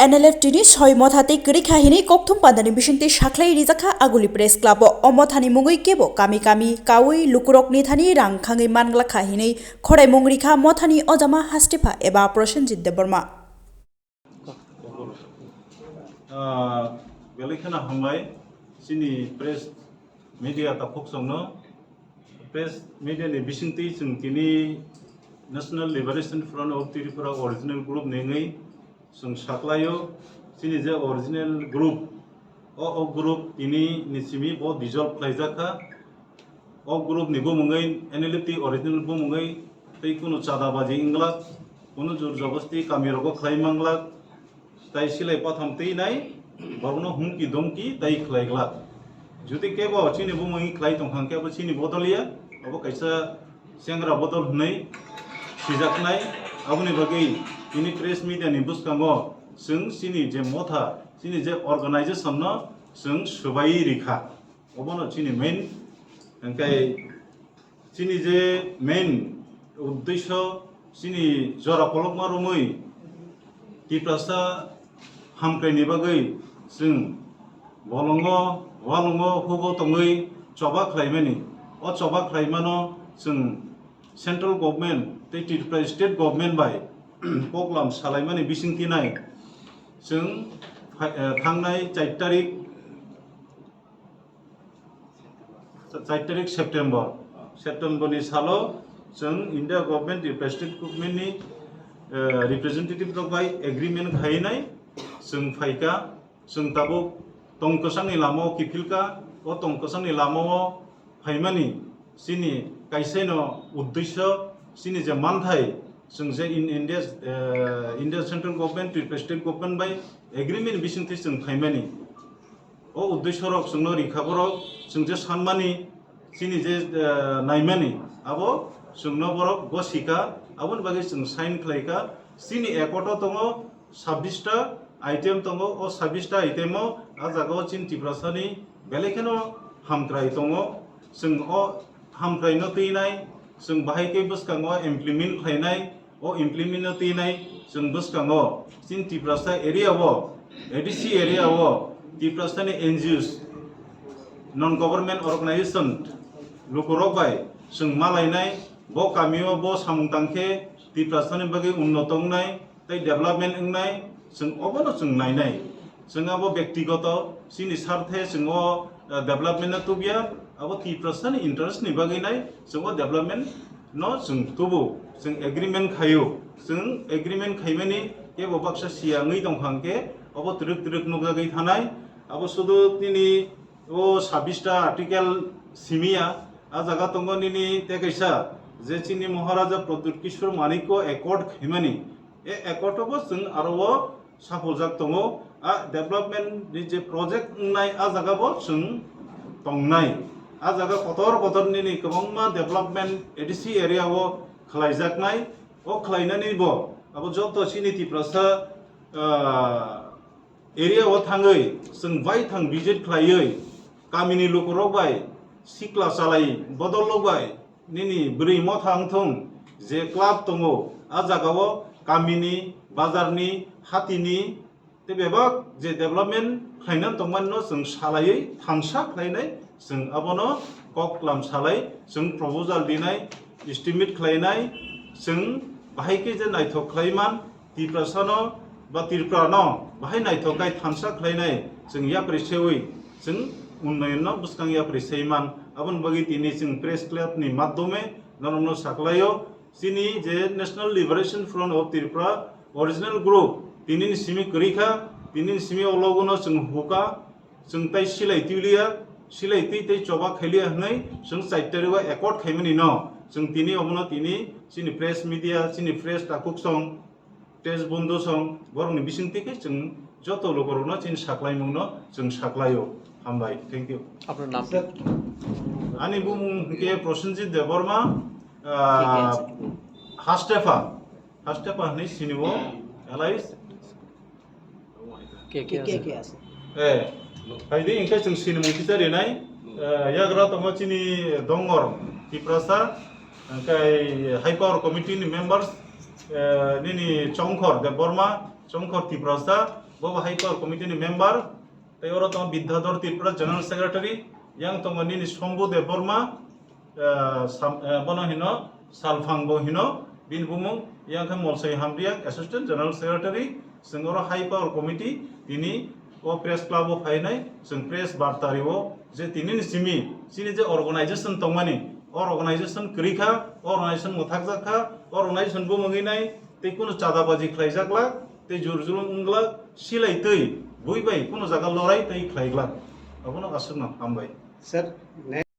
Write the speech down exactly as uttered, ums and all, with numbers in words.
N L F T ni soi motha tei kwrwi kha hinwi kokthum pandani bisingtwi sakhlai rijak kha Aguli Press Club o. O mothani mungwi kebo kami kami kaui lukurokni thani rang khangwi manglak kha hinwi khorai mung rikha mothani ojama Hastepha eba Prosenjit Debbarma. Ah, belai kheno hambai chini press media takhuk songno. Press media ni bisingtwi chwng tini National Liberation Front of Tripura original group ni wngwi chwng saklaio. Chini je original group, o, o group tini ni simi bo dissolve khlaijak kha. O group ni bumungwi N L F T original bumungwi tei kunu chadabaji wngglak, kunu jur jobosti kami rogo khlai manglak, tai silai patham twi nai, borokno humki domki tai khlai glak. Jodi kebo chini bumungwi khlai tongkha kebo chini bodol ya, abo kaisa chengra bodol hwnwi sijaknai. Aboni bagwi tini press media ni bwskango chwng chini je motha, chini je organization no chwng swbai rikha. Obono chini main, hingke chini je main uddesyo chini jora kolokma romwi Tiprasa hamkraini bagwi chwng bolongo, walongo, hugo tongwi choba khlaimani. O choba khlaimano chwng central government tei Tripura state government bai koklam salaimani bisingtwi nai chwng phai-, eh, thangnai char tarik, char tarik September, September ni salo chwng India government, Tripura state government ni, eh, representative rok bai agreement khainai chwng phaikha, chwng tabuk tong kwchangni lama o kiphilkha, o tong kwchangni lama o phaimani chini kaisaino uddesyo chini je manthai chwng je in India, eh, India central government, Tripura state government bai agreement bisingtwi chwng phaimani. O uddesyo rok chwngno rikha borok, chwng je sanmani, chini je, eh, naimani, abo chwngno borok gosika, aboni bagwi chwng sign khlaikha. Chini accord o tongo sabbish ta item tongo, o sabbish ta item o a jaga o chini Tiprasani belai kheno hamkrai tongo. Chwng o hamkraino twinai, chwng bahai khe bwskango implement khlainai, o implement no twinai chwng bwskango chini Tiprasa area o, A D C area o Tiprasani N G Os, non government organization lukurok bai chwng malainai, bo kamio bo samung tangkhe Tiprasani bagwi unnoto wngnai, tei development wngnai, chwng obono chwng nainai. Chwng abo bektigoto chini sarthe chwng o, eh, development no tubya, abo Tiprasani interest ni bagwi nai chwng o development no chwng tubu, chwng agreement khaio. Chwng agreement khaimani kebo baksa siya wngwi tongkha hwnkhe obo twrwk twrwk nukjagwi thanai. Abo sudu nini o sabbish ta article simiya, a jaga tongo nini tei kaisa je chini Maharaja Pradyut Kishore Manikya accord khaimani. E accord o bo chwng aro o saphuljak tongo. A development ni je project wngnai a jaga bo chwng tongnai. A jaga kotor kotor nini kwbangma development A D C area o khlaijaknai. O khlainani bo abo joto chini Tiprasa, ah, area o thangwi chwng baithang visit khlaiwi kamini lukurok bai sikla chalai bodol rok bai nini bwrwi motha wngthung je club tongo, a jaga o kamini, bazarni, hatini tei bebak je development khlaina tongmani no chwng salaiwi thansa khlainai chwng abono kok klam salai chwng proposal dinai, estimate khlainai chwng bahai khe je naithok khlaiman Tiprasano ba Tripurano bahai naithok khai thansa khlainai chwng yapri sewi chwng unnayonno bwskang yapri seiman. Aboni bagwi tini chwng press club ni madhyome norokno saklaio. Chini je National Liberation Front of Tripura original group, tini ni simi kwrwi kha, tini ni simi o logo no chwng hukha, chwng tai silai twi liya, silai twi tei choba khailiya hwnwi chwng char tarik o accord khaimani no chwng tini obono tini chini press media, chini press takhuk song, press bondhu song, borokni bisingtwi khe chwng joto lukurokno chini saklaimungno chwng saklaio. Hambai, thank you. আপনার নাম কি? Ani bumung hwnkhe Prosenjit Debbarma, ah, Hastepha, Hastepha hwnwi sinio, alias কে কে আছে? Eh, phaidi hwnkhe chwng sinimung kisa rinai, eh, yagra tongo chini Dongor Tiprasa, hwnkhe High Power Committee ni members, eh, nini Chongkhor Debbarma, Chongkhor Tiprasa, Bo bo High Power Committee ni member, tei oro tongo Bidyadhor Tripura General Secretary, yang tongo nini Shambhu Debbarma, eh, sam-, eh, bono hino Salphang bo hino bini bumung, yang khe Molsoi Hamriang Assistant General Secretary. Chwng oro High Power Committee tini o press club o phainai, chwng press barta rio je tini ni simi chini je organization tongmani, o organization kwrwi kha, o organization mwthakjak kha, o organization bo mwnginai, tei kunu chadabaji khlaijak glak, tei jur julung wng glak, silai twi bui bai kunu jaga lorai tei khlai glak. Abono aswkno hambai. Sir,